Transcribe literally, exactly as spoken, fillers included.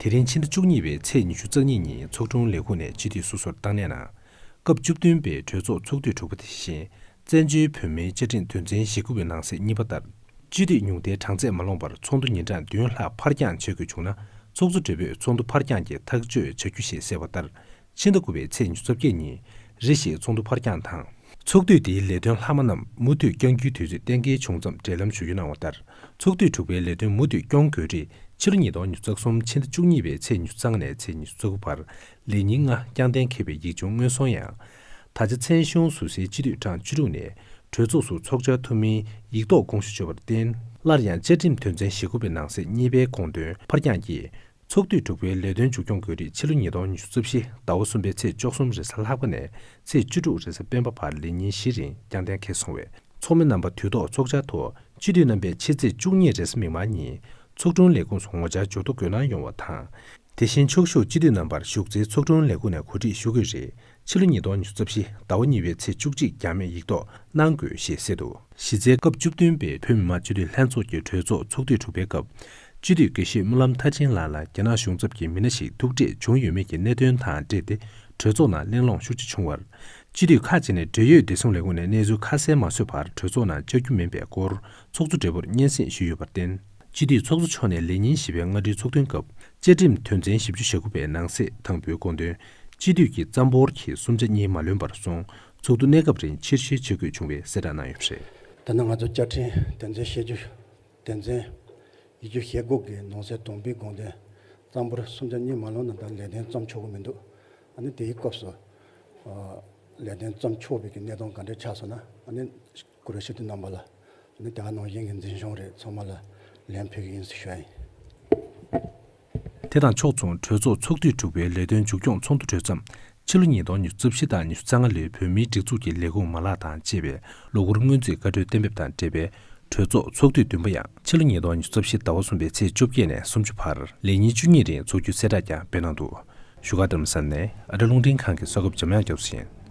དེ་རིང་ཕྱི་ཟླ་བཅུ་གཉིས་པའི་ཚེས་ཉི་ཤུ་རྩ་གཉིས་ཉིན་ཚོགས་དྲུང་ལས་ཁུངས་ནས་སྤྱི་འཐུས་སོ་སོར་བཏང་གནས་གནང་། སྐབས་བཅུ་བདུན་པའི་གྲོས་ཚོགས་ཚོགས་དུས་དྲུག་པ་དེ་བཞིན་བཙན་བྱོལ་བོད་མིའི་བཅའ་ཁྲིམས་དོན་ཚན་ཞེ་དགུ་པའི་ནང་གསེས་གཉིས་པ་ལྟར། སྤྱི་འཐུས་ཉུང་མཐའི་གྲངས་ཚད་མ་ལོངས་པར་ཚོགས་འདུ་ཉིན་གྲངས་བདུན་ལྷག་ཕར་འགྱངས་བྱེད་དགོས་བྱུང་ན། ཚོགས་གཙོ་སྦྲེལ་པོས་ཚོགས་འདུ་ཕར་འགྱངས་ཀྱི་ཐག་གཅོད་བྱ་རྒྱུ་ཞེས་གསལ་བ་ལྟར། ཕྱི་ཟླ་དགུ་པའི་ཚེས་ཉི་ཤུ་རྩ་བརྒྱད་ཉིན་རེ་ཞིག་ཚོགས་འདུ་ཕར་འགྱངས་དང་། ཚོགས་དུས་དེའི་ལས་དོན་ལྷག་མ་རྣམས་མུ་མཐུད་བསྐྱང་རྒྱུའི་དུས་ཚོད་གཏན་འཁེལ་བྱུང་ཙམ་འབྲེལ་ལམ་ཞུ་རྒྱུ་གནང་བ་ལྟར། ཚོགས་དུས་དྲུག་པའི་ལས་དོན་མུ་མཐུད་སྐྱོང་དགོས་རིགས་ཕྱི་ལོ་ཉིས་སྟོང་ཉི་ཤུ་རྩ་གསུམ་ཕྱི་ཟླ་བཅུ་གཉིས་པའི་ཚེས་ཉི་ཤུ་རྩ་ལྔ་ནས་ཚེས་ཉི་ཤུ་རྩ་དགུ་བར་ལས་ཉིན་ལྔ་བསྐྱངས་གཏན་འཁེལ་བའི་ཡིག་ཆུང་སྔོན་སོང་ཡང་། ད་ཆ་མཚན་གཞུང་ཟུར་སའི་སྤྱི་འཐུས་གྲངས་བཅུ་དྲུག་ནས་གྲོས་ཚོགས་སུ་ཚོགས་བཅར་ཐུབ་མིན་ཡིག་ཐོག་དགོངས་ཞུ་བྱས་པར་བརྟེན། སླར་ཡང་བཅའ་ཁྲིམས་དོན་ཚན་ཞེ་དགུ་པའི་ནང་གསེས་གཉིས་པའི་དགོངས་དོན་ཕར་འགྱངས་ཀྱིས། ཚོགས་དུས་དྲུག་པའི་ལས་དོན་མཇུག་སྐྱོང་དགོས་རིགས་ཕྱི་ལོ་ཉིས་སྟོང་ཉི་ཤུ་རྩ་བཞི་ཟླ་བ་གསུམ་པའི་ཚེས་བཅུ་གསུམ་རེས་གཟའ་ལྷག་པ་ནས་ཚེས་བཅུ་དྲུག་རེས་གཟའ་སྤེན་པ་བར་ལས་ཉིན་བཞི་རིང་བསྐྱངས་གཏན་འཁེལ་སོང་བས། ཚོགས་མི་རྣམ་པ་དུས་ཐོག་ཚོགས་བཅར་ཐོག་སྤྱི་འཐུས་རྣམ་པས་ཕྱི་ཚེས་བཅུ་གཉིས་རེས་གཟའ་མིག་དམར་ཉིན་ཚོགས་དྲུང་ལས་ཁུངས་སུ་ངོ་བཅར་འབྱོར་ཐོ་འགོད་གནང་ཡོང་བ་དང་། དེ་བཞིན་ཕྱོགས་བཞུགས་སྤྱི་འཐུས་རྣམ་པར་བཞུགས་སའི་ཚོགས་དྲུང་ལས་ཁུངས་ནས་གོ་སྒྲིག་ཞུ་དགོས་རིགས་ཕྱི་ལོ་ཉིས་སྟོང་ཉི་ཤུ་རྩ་བཞི་ཟླ་བ་གཉིས་པའི་ཚེས་བཅུ་གཅིག་འགྱངས་མེད་ཡིག་ཐོག་གནང་དགོས་ཞེས་གསལ་འདུག་གཞི་རྩའི་སྐབས་བཅུ་བདུན་པའི་བོད་མི་མང་སྤྱི་འཐུས་ལྷན་ཚོགས་ཀྱི་གྲོས་ཚོགས་ཚོགས་དུས་དྲུག་པའི་སྐབས། སྤྱི་འཐུས་དགེ་བཤེས་སྨོན་ལམ་མཐར་ཕྱིན་ལགས་ལ་རྒྱ་ནག་གཞུང་ཚབ་ཀྱི་མི་སྣ་ཞིག་ཐུག་འཕྲད་བྱུང་ཡོད་མེད་ཀྱི་གནད་དོན་དང་འབྲེལ་ཏེ་གྲོས་ཚོགས་ནང་གླེང་སློང་ཤུགས་ཆེ་བྱུང་བར། སྤྱི་འཐུས་ཁག་ཅིག་ནས་འབྲེལ་ཡོད་བདེ་སྲུང་ལས་ཁུངས་ནས་གནས་ཚུལ་ཁ་གསལ་མ་བཟོས་བར་གྲོས་ཚོགས་ནང་བཅར་རྒྱུ་མིན་པའི་སྐོར་ཚོགས་གཙོ་སྦྲེལ་པོར་སྙན་སེང་ཞུས་ཡོད་པར་བརྟེན། སྤྱི་འཐུས་ཚོགས་གཙོ་མཆོག་ནས་ལས་ཉིན་བཞི་པའི་སྔ་དྲོའི་ཚོགས་ཐུན་སྐབས་བཅའ་ཁྲིམས་དོན་ཚན་བཞི་བཅུ་ཞེ་དགུ་པའི་ནང་གསེས་དང་པོའི་དགོངས་དོན། སྤྱི་འཐུས་ཀྱི་རྩ་འབོར་གྱི་གསུམ་ཆ་གཉིས་མ་ལོན་པར་སོང་། ཚོགས་འདུ་གནས་སྐབས་རིང་ཕྱིར་བཤོལ་བྱེད་དགོས་བྱུང་བའི་གསལ་བསྒྲགས་གནང་ཡོད་པ་རེད། ད་ནི་ང་ཚོ་བཅའ་ཁྲིམས་དོན་ཚན་བཤད་རྒྱུ། དོན་ཚན་ཡིག་རྒྱུགས་ཞེ་དགུ་གི་ནང་གསེས་དང་པོའི་དགོངས་དོན། རྩ་འབོར་གསུམ་ཆ་གཉིས་མ་ལོན་ན་ད་ལས་དོན་བརྩམས་ཆོག་གི་མི་འདུག་ཨ་ནི་དེའི་སྐབས་སུ་ལས་དོན་བརྩམས་ཆོག་པའི་གི་གནས་སྟངས་ག་འདྲ་ཆགས་སོང་ན། ཨ་ནི་གུ་རུ་ཞུ་དུས་རྣམ་པ་ལ་ཨ་ནི་དེ་ག་ནང་བཞིན་གྱི་འཛིན་སྐྱོང་རེད། ཚང་མ་ལ་ལན་ཕུལ་གི་ཡིན་ཟེར་ཞུ་ཡ་ཡིན། དེ་དང་ཕྱོགས་མཚུངས་གྲོས་ཚོགས་ཚོགས་དུས་དྲུག་པའི་ལས་དོན་མཇུག་སྐྱོང་ཚོགས་འདུ་གྲོལ་མཚམས་ཕྱི་ལོ་ཉིས་སྟོང་ཉི་ཤུ་རྩ་བཞི་དང་ཉི་ཤུ་རྩ་ལྔ་ལོའི་བོད་མིའི་སྒྲིག་འཛུགས་ཀྱི་ལས་ཁུངས་མ་ལག་དང་བཅས་པའི་ལོ་འཁོར་སྔོན་རྩིས་བཀའ་འཁྲོལ་གཏན་འབེབས་དང་འབྲེལ་བའི་གྲོས་ཚོགས་ཚོགས་དུས་བདུན་པ་ཡང་ཕྱི་ལོ་ཉིས་སྟོང་ཉི་ཤུ་རྩ་བཞི་ཟླ་བ་གསུམ་པའི་ཚེས་བཅོ་བརྒྱད་ནས་སུམ་ཅུ་བར་ལས་ཉིན་བཅུ་གཉིས་རིང་འཚོགས་རྒྱུའི་གསལ་བསྒྲགས་ཀྱང་སྤེལ་གནང་འདུག་བཞུགས་སྒར་རྡ་རམ་ས་ལ་ནས་ཨ་ཊ་རླུང་འཕྲིན་ཁང་གི་གསར་འགོད་པ་འཇམ་དབྱངས་སྐྱབས་སུ་ཡིན།